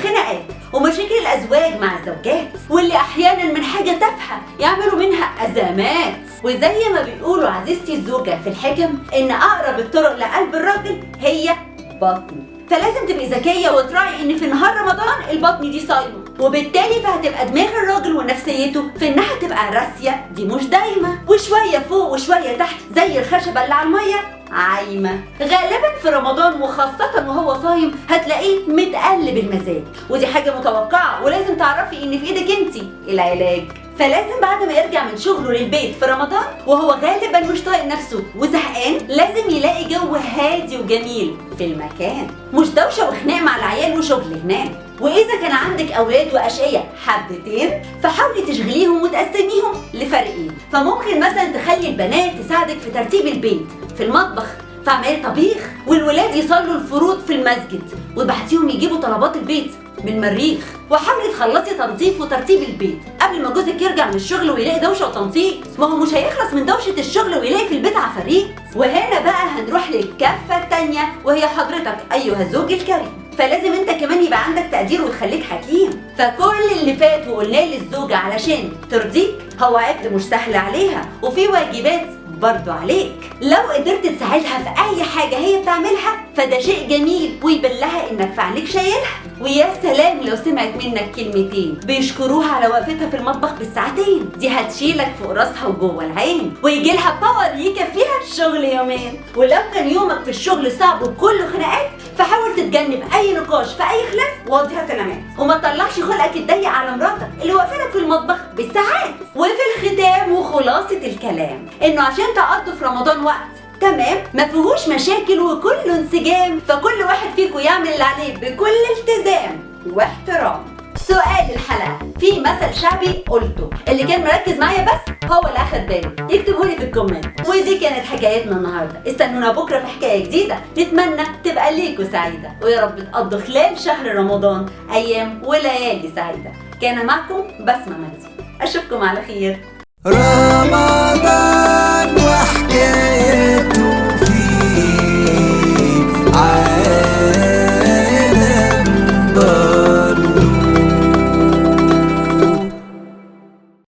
الخناقات ومشاكل الازواج مع الزوجات، واللي احيانا من حاجة تافهة يعملوا منها ازمات. وزي ما بيقولوا عزيزتي الزوجة في الحكم ان اقرب الطرق لقلب الراجل هي بطنه، فلازم تبقي ذكية وتراعي ان في نهار رمضان البطن دي صايمه، وبالتالي فهتبقى دماغ الراجل ونفسيته في انها تبقى راسية دي مش دايمه، وشوية فوق وشوية تحت زي الخشبة اللي على المية عايمه. غالبا في رمضان وخاصة وهو صايم هتلاقيه متقلب المزاج، ودي حاجة متوقعه، ولازم تعرفي ان في ايدك انتي العلاج. فلازم بعد ما يرجع من شغله للبيت في رمضان وهو غالبا مش طايق نفسه وزهقان، لازم يلاقي جو هادي وجميل في المكان، مش دوشه وخناق مع العيال وشغل هناك. واذا كان عندك اولاد واشقياء حبتين فحاولي تشغليهم وتقسميهم لفريقين، فممكن مثلا تخلي البنات تساعدك في ترتيب البيت في المطبخ في عملية طبيخ، والولاد يصلوا الفروض في المسجد، وبعتيهم يجيبوا طلبات البيت من المريخ. وحاولي تخلصي تنظيف وترتيب البيت قبل ما جوزك يرجع من الشغل ويلاقي دوشه وتنطيط، ما هو مش هيخلص من دوشه الشغل ويلاقي في البيت عفاريت. وهنا بقى هنروح للكفه الثانية وهي حضرتك ايها الزوج الكريم، فلازم انت كمان يبقى عندك تقدير وتخليك حكيم. فكل اللي فات وقلناه للزوجة علشان ترضيك هو عبء مش سهل عليها، وفي واجبات برضو عليك. لو قدرت تساعدها في اي حاجة هي بتعملها فده شيء جميل ويبان لها انك في عينيك شايلها. ويا سلام لو سمعت منك كلمتين بيشكروها على وقفتها في المطبخ بالساعتين، دي هتشيلك فوق راسها وجوه العين، ويجي لها power يكفيها الشغل يومين. ولو كان يومك في الشغل صعب وكله خناقات فحاول تتجنب اي نقاش في اي خلاف واديها سلامات، وما تطلعش خلقك الضيق على مراتك اللي واقفة في المطبخ بالساعات. وفي الختام وخلاصة الكلام انه عشان تقضوا في رمضان وقت تمام ما فيهوش مشاكل وكله انسجام، فكل واحد فيكم يعمل اللي عليه بكل التزام واحترام. سؤال الحلقة في مثل شعبي قلته، اللي كان مركز معايا بس هو اللي اخد باله يكتبه لي في ال comment. ودي كانت حكايتنا النهارده، استنونا بكره في حكاية جديدة نتمنى تبقى ليكوا سعيدة، ويا رب تقضوا خلال شهر رمضان ايام وليالي سعيدة. كان معكم بسمه مجدي، اشوفكم على خير. رمضان.